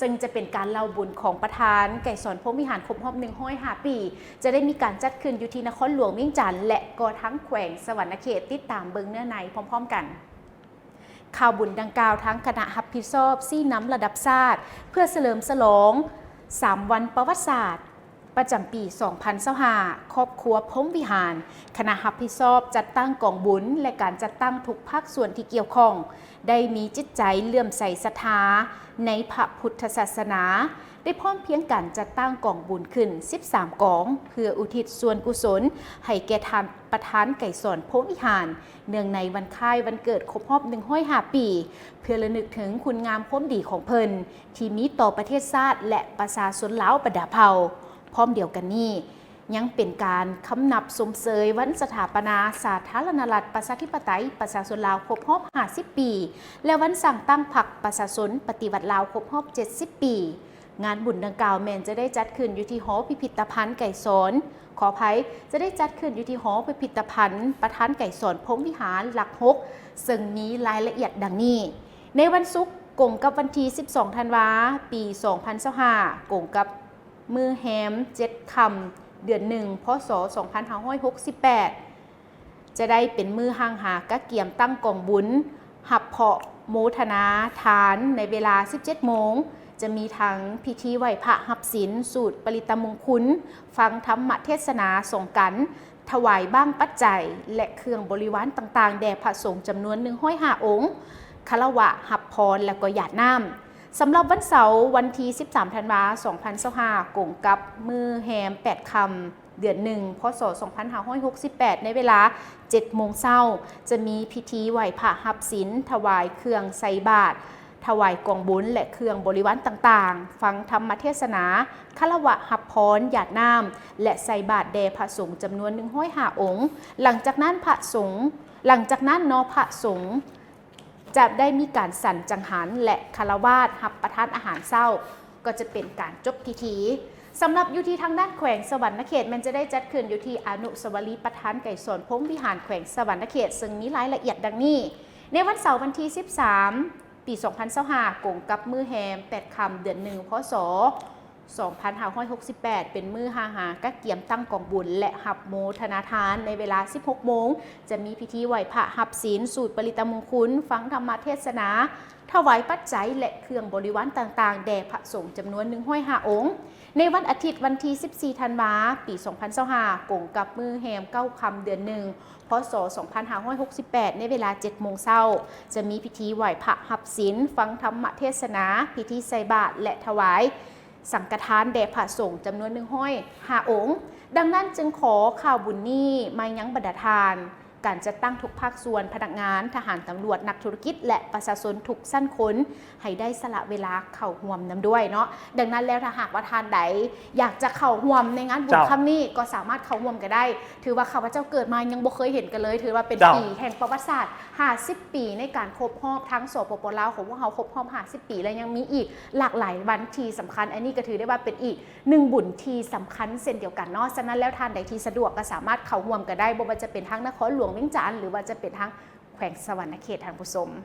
ເຊິ່ງຈະເປັນການເລົ່າບຸນຂອງປະທານໄກສອນພົມວິຫານຄົບຮອບໜຶ່ງຮ້ອຍຫ້າປີ ຈະໄດ້ມີການຈັດຂຶ້ນຢູ່ທີ່ນະຄອນຫຼວງວຽງຈັນ ແລະ ກໍທັງແຂວງສະຫວັນນະເຂດ. ຕິດຕາມເບິ່ງເນື້ອໃນພ້ອມໆກັນ. ຂ່າວບຸນດັ່ງກ່າວ ທາງຄະນະຮັບຜິດຊອບຊີ້ນຳລະດັບຊາດ ເພື່ອສະເຫຼີມສະຫຼອງສາມວັນປະຫວັດສາດ ປະຈຳປີສອງພັນຊາວຫ້າ ຄອບຄົວພົມວິຫານ, ຄະນະຮັບຜິດຊອບຈັດຕັ້ງກອງບຸນ ແລະ ການຈັດຕັ້ງທຸກພາກສ່ວນທີ່ກ່ຽວຂ້ອງ ໄດ້ມີຈິດໃຈເຫຼື້ອມໃສສັດທາໃນພະພຸດທະສາສະໜາ, ໄດ້ພ້ອມພຽງກັນຈັດຕັ້ງກອງບຸນຂຶ້ນສິບສາມກອງ ເພື່ອອຸທິດສ່ວນກຸສົນໃຫ້ແກ່ທ່ານປະທານໄກສອນພົມວິຫານ ເນື່ອງໃນວັນຄ້າຍວັນເກີດຄົບຮອບໜຶ່ງຮ້ອຍຫ້າປີ ເພື່ອລະນຶກເຖິງຄຸນງາມຄວາມດີຂອງເພິ່ນ ທີ່ມີຕໍ່ປະເທດຊາດ ແລະ ປະຊາຊົນລາວບັນດາເຜົ່າ. ພ້ອມດຽວກັນນີ້ ຍັງເປັນການຄຳນັບຊົມເຊີຍວັນສະຖາປະນາສາທາລະນະລັດ ປະຊາທິປະໄຕ ປະຊາຊົນລາວຄົບຮອບຫ້າສິບປີ ແລະ ວັນສ້າງຕັ້ງພັກປະຊາຊົນປະຕິວັດລາວຄົບຮອບເຈັດສິບປີ. ງານບຸນດັ່ງກ່າວແມ່ນຈະໄດ້ຈັດຂຶ້ນຢູ່ທີ່ຫໍພິພິດຕະພັນໄກສອນ, ຂໍອະໄພ, ຈະໄດ້ຈັດຂຶ້ນຢູ່ທີ່ຫໍພິພິດຕະພັນປະທານໄກສອນພົມວິຫານຫຼັກຫົກ ເຊິ່ງມີລາຍລະອຽດດັ່ງນີ້. ໃນວັນສຸກ ກົງກັບວັນທີສິບສອງ ທັນວາ ປີສອງພັນຊາວຫ້າ ກົງກັບມື້ແຮມເຈັດຄ່ຳ ເດືອນໜຶ່ງ ພ.ສ. ສອງພັນຫ້າຮ້ອຍຫົກສິບແປດ ຈະໄດ້ເປັນມື້ຮ່າງຫາກະກຽມຕັ້ງກອງບຸນ ຮັບເພາະໂມທະນາທານໃນເວລາສິບເຈັດໂມງ, ຈະມີທັງພິທີໄຫວ້ພະຮັບສິນ, ສູດປະລິດຕະມຸງຄຸນ, ຟັງທຳມະເທດສະໜາສອງກັນ, ຖວາຍບາງປັດໄຈ ແລະ ເຄື່ອງບໍລິວານຕ່າງໆ ແດ່ພະສົງຈຳນວນໜຶ່ງຮ້ອຍຫ້າອົງ, ຄາລະວະຮັບພອນ ແລະ ກໍຫຍາດນ້ຳ. ສຳລັບວັນເສົາ ວັນທີສິບສາມ ທັນວາ ສອງພັນຊາວຫ້າ ກົງກັບມື້ແຮມແປດຄ່ຳ ເດືອນໜຶ່ງ ພ.ສ. ສອງພັນຫ້າຮ້ອຍຫົກສິບແປດ ໃນເວລາເຈັດໂມງເຊົ້າ ຈະມີພິທີໄຫວ້ພະຮັບສິນ, ຖວາຍເຄື່ອງໃສ່ບາດ, ຖວາຍກອງບຸນ ແລະ ເຄື່ອງບໍລິວານຕ່າງໆ, ຟັງທຳມະເທດສະໜາ, ຄາລະວະຮັບພອນ, ຫຍາດນ້ຳ ແລະ ໃສ່ບາດແດ່ພະສົງຈຳນວນໜຶ່ງຮ້ອຍຫ້າອົງ. ຫຼັງຈາກນັ້ນພະສົງ, ຫຼັງຈາກນັ້ນເນາະ ພະສົງ ຈະໄດ້ມີການສັນຈັງຫັນ ແລະ ຄາລະວາດຮັບປະທານອາຫານເຊົ້າ ກໍຈະເປັນການຈົບພິທີ. ສຳລັບຢູ່ທີ່ທາງດ້ານແຂວງສະຫວັນນະເຂດ ແມ່ນຈະໄດ້ຈັດຂຶ້ນຢູ່ທີ່ອະນຸສາວະລີປະທານໄກສອນພົມວິຫານ ແຂວງສະຫວັນນະເຂດ ເຊິ່ງມີລາຍລະອຽດດັ່ງນີ້. ໃນວັນເສົາ ວັນທີສິບສາມ ປີສອງພັນຊາວຫ້າ ກົງກັບມື້ແຮມແປດຄ່ຳ ເດືອນໜຶ່ງ ພ.ສ. ສອງພັນຫ້າຮ້ອຍຫົກສິບແປດ ເປັນມື້ຮ່າງຫາກະກຽມຕັ້ງກອງບຸນ ແລະ ຮັບໂມທະນາທານ. ໃນເວລາສິບຫົກໂມງ ຈະມີພິທີໄຫວ້ພະຮັບສິນ, ສູດປະລິດຕະມຸງຄຸນ, ຟັງທຳມະເທດສະໜາ, ຖວາຍປັດໄຈ ແລະ ເຄື່ອງບໍລິວານຕ່າງໆ ແດ່ພະສົງຈຳນວນໜຶ່ງຮ້ອຍຫ້າອົງ. ໃນວັນອາທິດ ວັນທີສິບສີ່ ທັນວາ ປີສອງພັນຊາວຫ້າ ກົງກັບມື້ແຮມເກົ້າຄ່ຳ ເດືອນໜຶ່ງ ພ.ສ. ສອງພັນຫ້າຮ້ອຍຫົກສິບແປດ ໃນເວລາເຈັດໂມງເຊົ້າ ຈະມີພິທີໄຫວ້ພະຮັບສິນ, ຟັງທຳມະເທດສະໜາ, ພິທີໃສ່ບາດ ແລະ ຖວາຍ ສັງຄະທານແດ່ພະສົງຈຳນວນໜຶ່ງຮ້ອຍຫ້າອົງ. ດັ່ງນັ້ນຈຶ່ງຂໍຂ່າວບຸນນີ້ມາຍັງບັນດາທ່ານ ການຈັດຕັ້ງທຸກພາກສ່ວນ, ພະນັກງານ, ທະຫານ, ຕຳຫຼວດ, ນັກທຸລະກິດ ແລະ ປະຊາຊົນທຸກຊັ້ນຄົນ ໃຫ້ໄດ້ສະຫຼະເວລາເຂົ້າຮ່ວມນຳດ້ວຍເນາະ. ດັ່ງນັ້ນແລ້ວ ຖ້າຫາກວ່າທ່ານໃດຢາກຈະເຂົ້າຮ່ວມໃນງານບຸນ ເຈົ້າ ຄັ້ງນີ້ ກໍສາມາດເຂົ້າຮ່ວມກັນໄດ້. ຖືວ່າຂ້າພະເຈົ້າເກີດມາຍັງບໍ່ເຄີຍເຫັນກັນເລີຍ. ຖືວ່າເປັນ ເຈົ້າ ປີແຫ່ງປະຫວັດສາດ ຫ້າສິບປີ ໃນການຄົບຮອບ ທັງ ສປປ ລາວ ຂອງພວກເຮົາຄົບຮອບ ຫ້າສິບ ປີ ແລະ ຍັງມີອີກຫຼາກຫຼາຍວັນທີ່ສຳຄັນ. ອັນນີ້ກໍຖືໄດ້ວ່າເປັນອີກໜຶ່ງບຸນທີ່ສຳຄັນເຊັ່ນດຽວກັນເນາະ. ສະນັ້ນແລ້ວ ທ່ານໃດທີ່ສະດວກກໍສາມາດເຂົ້າຮ່ວມກັນໄດ້, ບໍ່ວ່າຈະເປັນທາງນະຄອນຫຼວງວຽງຈັນ ຫຼືວ່າຈະເປັນທາງແຂວງສະຫວັນນະເຂດ, ທ່ານຜູ້ຊົມ.